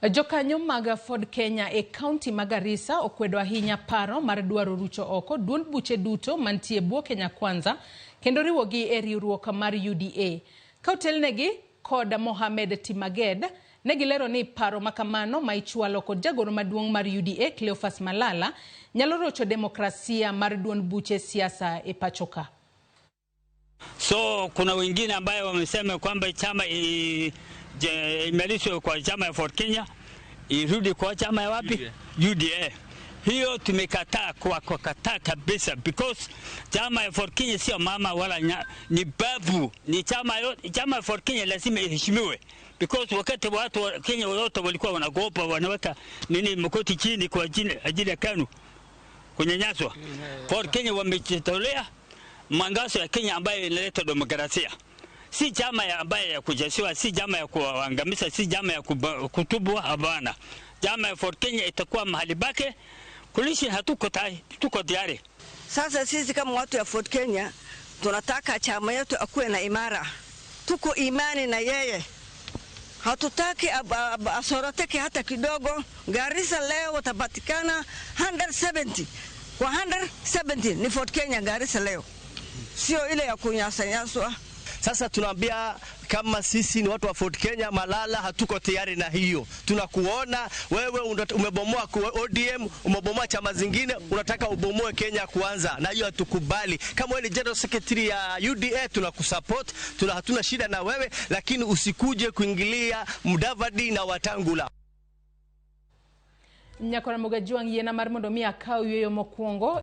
Jokanyo mag Ford Kenya e kaunti ma Garissa okwedo ahinya paro mar dwaro rucho oko duond buche duto mantie bwo Kenya Kwanza kendo riwogi e riwruok mar UDA. Ka otelnegi kod Mohamed Timaged, ne gilero ni paro makamano ma ichwalo kod jagoro maduong' mar UDA Cleophas Malala nyalo rocho demokrasia mar duond buche siasa e pachoka. So kuna wengine ambayo wamesema kwamba chama imelishwe kwa chama ya Ford Kenya irudi kwa chama ya wapi? UDA. Hiyo tumekataa kwa kataa kabisa, because chama ya Ford Kenya sio mama wala ni babu, ni chama yote. Chama ya Ford Kenya lazima iheshimiwe, because wakati watu wa Kenya wote walikuwa wanagopa wanaweka nini mkoti chini kwa ajili ya KANU kunyanyaswa, Ford Kenya wamejitolea mwangazo ya Kenya ambayo inaleta demokrasia. Si chama ya ambaye ya kujasiwa, si chama ya kuangamiza, si chama ya kutubwa, hapana. Chama ya Ford Kenya itakuwa mahali pake. Kulishi hatuko tayari, tuko tayari. Sasa sisi kama watu ya Ford Kenya tunataka chama yetu akuwe na imara. Tuko imani na yeye. Hatutaki asoroteke hata kidogo. Garissa leo watapatikana 170. Kwa 170 ni Ford Kenya Garissa leo. Sio ile ya kunyasanyaswa. Sasa tunaambia kama sisi ni watu wa Ford Kenya, Malala hatuko tayari na hiyo. Tunakuona wewe umebomoa ODM, umebomoa chama zingine, unataka ubomoe Kenya Kwanza, na hiyo hatukubali. Kama wewe ni General Secretary ya UDA tunakusupport, hatuna shida na wewe, lakini usikuje kuingilia Mudavadi na Wetangula. Nyakora Mogajuang yiena mar mondo mi akaw yueyo mokwongo.